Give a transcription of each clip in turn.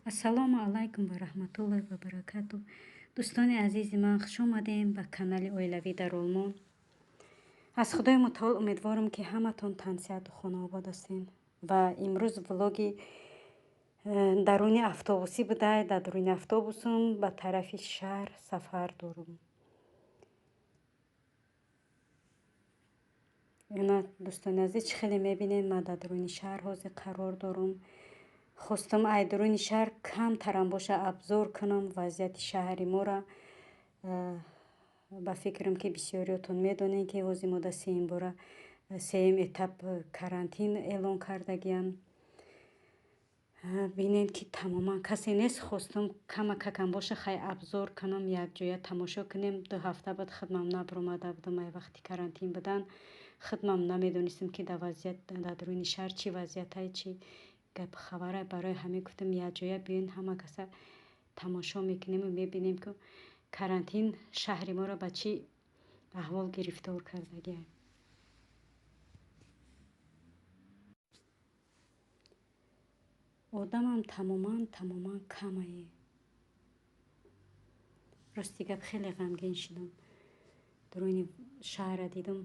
Ассалому алайкум ва раҳматуллоҳи ва баракату. Дӯстони азизи ман, хуш омадем ба канали Оилавӣ дар Олмон. Аз Худои Мутаол умедворам, ки ҳаматон тансиҳату хонаобод ҳастен. Ва имрӯз влоги даруни автобусӣ буда. Дар даруни автобусум ба тарафи шаҳр сафар дорам. Ина, дӯстони азиз, чӣ хеле мебинед, ман дар даруни шаҳр ҳозир қарор дорам. Хостам ай даруни шаҳр камтарам боша обзор кунам вазъияти шаҳри моро. Ба фикрам, ки бисёриётон медонед, ки ҳозир мо дар сеюм бора, сеюм этап карантин эълон кардагиянд. Бинед, ки тамоман касе нест. Хостам камакакам боша хай обзор кунам, якҷоя тамошо кунем. 2 ҳафта баъд хидмам набаромада будам. Ай вақти карантин будан хидмам намедонистам, ки дар вазъият дар даруни шаҳр чӣ вазъиятае, чӣ гап хабара. Барои ҳамин гуфтам, якҷоя биёен, ҳама каса тамошо мекунему мебинем, ки карантин шаҳри моро ба чӣ аҳвол гирифтор кардагиа. Одамам тамоман тамоман камае. Рости гап, хеле ғамгин шудам, даруни шаҳрра дидам.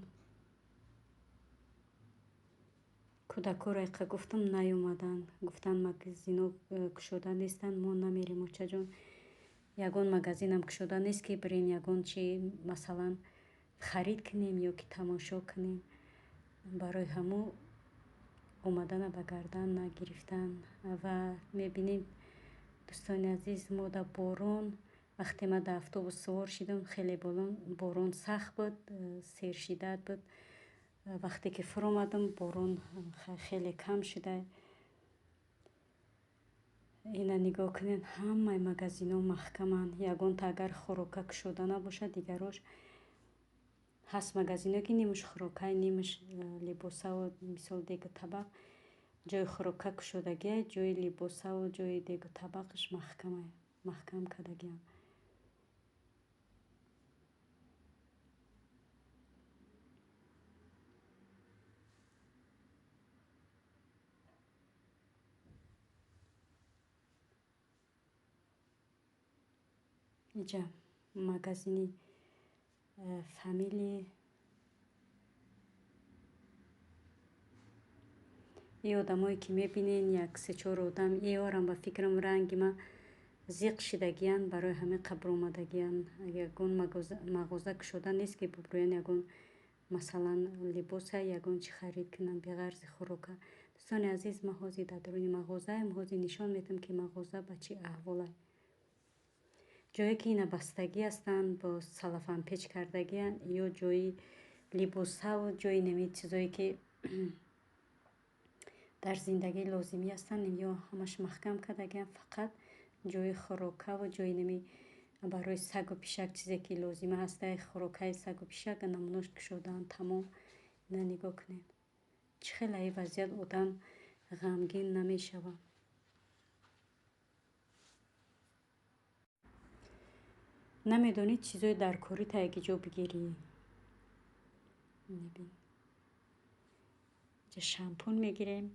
Кӯдакҳоро иқа гуфтам, наёмаданд. Гуфтанд, магазино кушода нестанд, мо намерем, очаҷон. Ягон магазинам кушода нест, ки бирем, ягон чи, масалан, харид кунем ё ки тамошо кунем. Барои ҳамун омадана ба гардан нагирифтанд. Ва мебинем, дӯстони азиз, мо дар борон. Вақте ман дар автобус сувор шидам, хеле борон сахт буд, сершиддат буд. Вақте ки фуромадам, борон хеле кам шуда. Ина нигоҳ кунед, ҳамаи магазинҳо маҳкаманд. Ягонта агар хӯрока кушода набошад, дигарош ҳаст. Магазино, ки нимаш хӯрока, нимаш либосаву, мисол, дегу табақ. Ҷои хӯрока кушодагия, ҷои либосаву ҷои дегу табақаш маҳкам кардагианд. Иҷа магазини Фамили. И одамое, ки мебинен, як се-чор одам, иорам, ба фикрам, ранги ма зиқ шидагиянд, барои ҳамин қабр омадагиянд. Ягон мағоза кушода нест, ки бубурӯянд, ягон, масалан, либоса, ягон чӣ харид кунанд, беғарзи хӯрока. Дӯстони азиз, ман ҳозир дар даруни мағозаем. Ҳозир нишон медиҳам, ки мағоза ба чӣ аҳволай. Ҷое ки ина бастагӣ ҳастанд, бо салафанпеч кардагиянд, ё ҷои либосаву ҷои нами чизое, ки дар зиндагӣ лозимӣ ҳастанд, ё ҳамаш маҳкам кардагиянд. Фақат ҷои хӯрокаву ҷои нами барои сагу пишак чизе ки лозима ҳаста, хӯрокаи сагу пишак, намунош кушодаанд, тамом. Ина нигоҳ кунед, чӣ хел аи вазъият одам ғамгин намешавад. Намедонӣ, чизои дар корита яке ҷо бигирӣ. Мебин, инҷа шампун мегирем.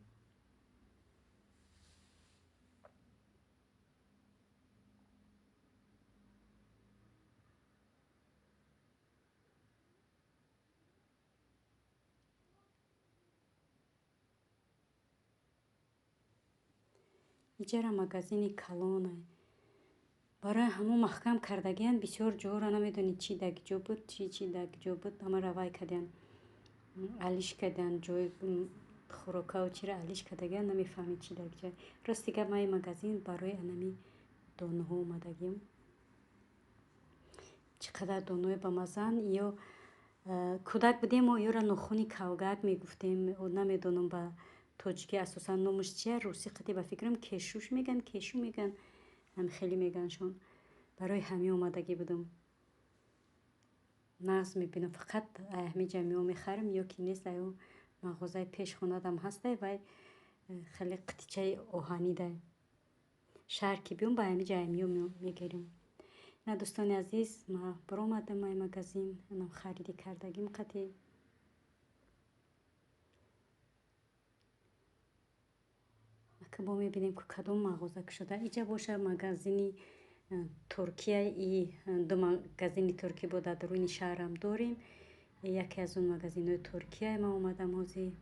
Иҷара магазини калонай, барои ҳамон маҳкам кардагиянд. Бисёр ҷоҳоро намедонӣ, чӣ дар ҷо буд, чӣ дар ҷо буд. Ҳамаро вай кардиянд, алиш кардиянд. Ҷои хӯрокаву чиро алиш кардагиянд, намефаҳмӣ, чӣ дар ҷой. Рости гап, ман ин магазин барои анами донаҳо омадагиям. Чӣ қадар донаҳои бамазаанд! Ё кӯдак будем, мо ёро нохуни кавгак мегуфтем. Намедонам, ба тоҷикӣ асосан номаш чия. Русӣ қати, ба фикрам, кешуш мегӯянд, кешу мегӯянд, ҳам хеле мегӯяндшон. Барои ҳамин омадагӣ будам. Нағз мебинам, фақат ҳамин ҷа мео мехарам, ё ки нест, аю мағозаи пеш хонадам ҳастай, вай хеле қитичаи оҳанӣ дай. Шаҳр ки биём, ба ҳамин ҷа мео мегирем. На, дӯстони азиз, ма баромадам ай магазин, анам харидӣ кардагим қати. Бо мебинем, ки кадом мағоза кушода. Иҷа боша магазини Туркия, и ду магазини туркӣ бо дар даруни шаҳрам дорем. Яке аз он магазинҳои Туркия ман омадам ҳозир.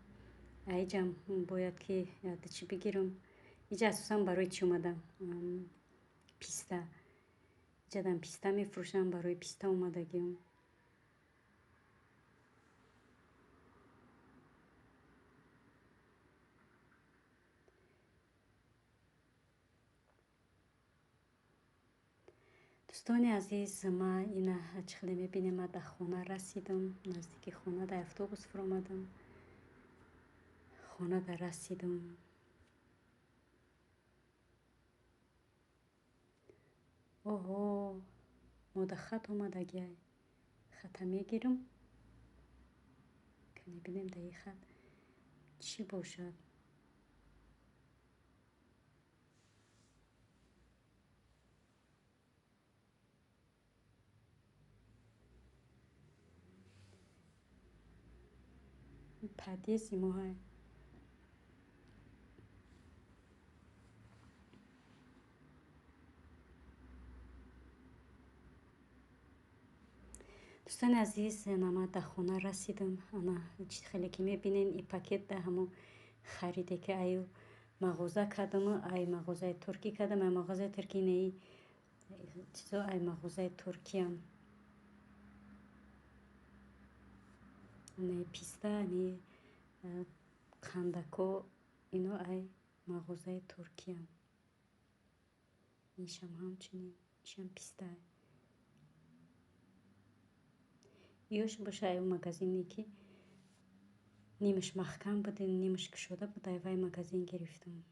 Аиҷам бояд ки чӣ бигирам. Иҷа асосан барои чӣ омадам? Писта. Иҷадам писта мефурӯшам, барои писта омадагиам. Дӯстони азиз, ма ина чӣ хеле мебинем, ма дар хона расидам, наздики хона дар автобус фуромадам. Хона дар расидам. Оҳо, мо дар хат омадагиай. Хата мегирам. Ка мебинем дар ин хат чӣ бошад. Подъезди моҳай. Дӯстони азиз, ана дар хона расидам. Ана чӣ хеле ки мебинен, и пакет да ҳамо хариде ки аю мағоза кардам, ай мағозаи туркӣ кардам, ай мағозаи туркӣ неи чизо ай мағозаи туркиям. Не писта, не қандако, ино ай мағозаи туркиям. Ишам ҳамчунин, ишам писта. Ёш боша ай магазине ки нимаш маҳкам буд, нимаш кушода буд, ай вай магазин гирифтам.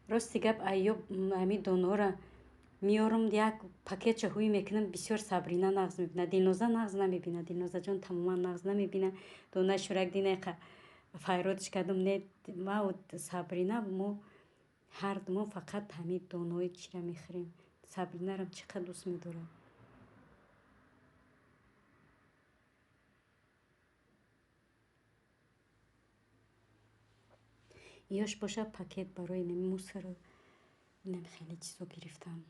Рости гап, айё ами донора меорам, як пакетча ҳуй мекунам, бисёр Сабрина нағз мебина, Дилноза нағз намебина, Дилнозаҷон тамоман нағз намебина. Дона шурак динайқа файродш кардам, не ма Сабрина мо ҳар мо фақат ҳамин донаҳои чира мехӯрем. Сабринарам чӣ қадр дӯст медорад. Ёш боша пакет барои нами мусору инам хеле чизо гирифтам.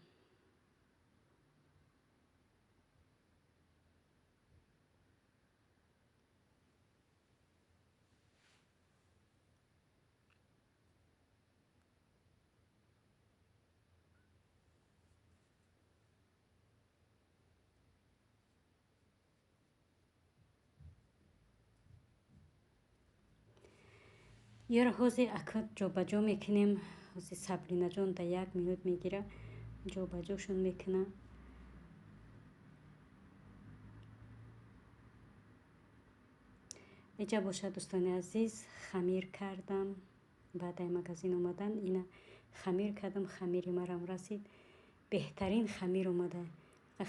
Ёра ҳозир ака ҷобаҷо мекунем. Ҳозир Сабринаҷон дар як минут мегира, ҷобаҷошон мекуна. Иҷа бошад, дӯстони азиз, хамир кардам. Баъд ай магазин омадан ина хамир кардам, хамири марам расид. Беҳтарин хамир омада.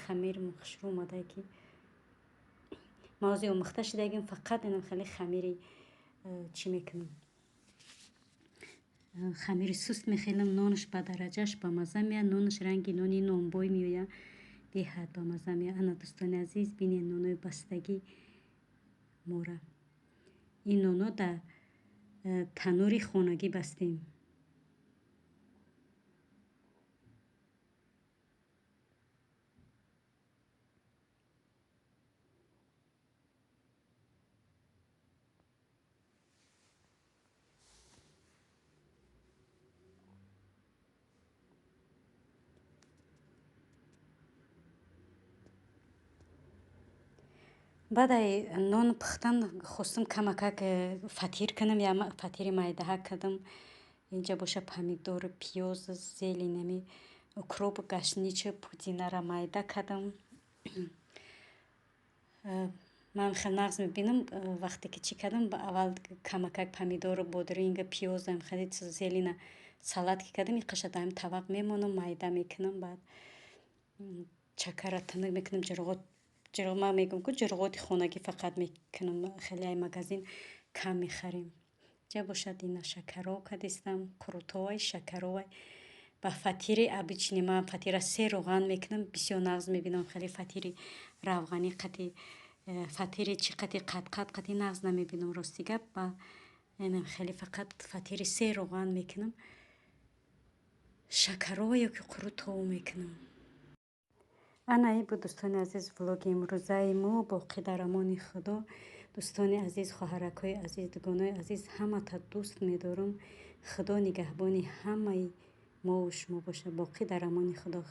Хамир хушрӯ омада ки ма ҳозир омӯхта шудагим, фақат инам хеле хамири чӣ мекунам. Хамири суст мехелам, нонаш ба дараҷаш ба мазза меяд, нонаш ранги нони нонбой меояд, беҳад ба мазза меояд. Ана дӯстони азиз, бинед нонои бастагӣ мора. Ин ноно дар танури хонагӣ бастем. Баъд ай нон пухтан хостам камакак фатир кунам, я фатири майдаҳак кардам. Инҷа боша помидор, пиёз, зелень, ами укроп, гашнича, пудинара майда кардам. Ман хеле нағз мебинам, вақте ки чӣ кардам, аввал камакак помидор, бодринг, пиёз, хеле зелена салат ки кардам, иқаша дар ҳамин тавақ мемонам, майда мекунам, баъд чакара тунук мекунам, ҷирғот ҷирғ ман мегӯям ку ҷирғоти хонагӣ фақат мекунам, хеле ай магазин кам мехарем. Ҷа бошад, ина шакаров кадистам, қурутовай, шакаровай ба фатири обычный. Ман фатира се роған мекунам, бисёр нағз мебинам. Хеле фатири равғанӣ қати фатири чӣ қати қатқат қати нағз намебинам, рости гап. Ба хеле фақат фатири се роған мекунам, шакарова ё ки қурутов мекунам. Ана ин буд, дӯстони азиз, влоги имрӯзаи мо. Боқӣ дар амони Худо, дӯстони азиз, хоҳаракҳои азиз, дугонои азиз, ҳамата дӯст медорам. Худо нигаҳбони ҳамаи мову шумо бошад. Боқӣ дар амони Худо.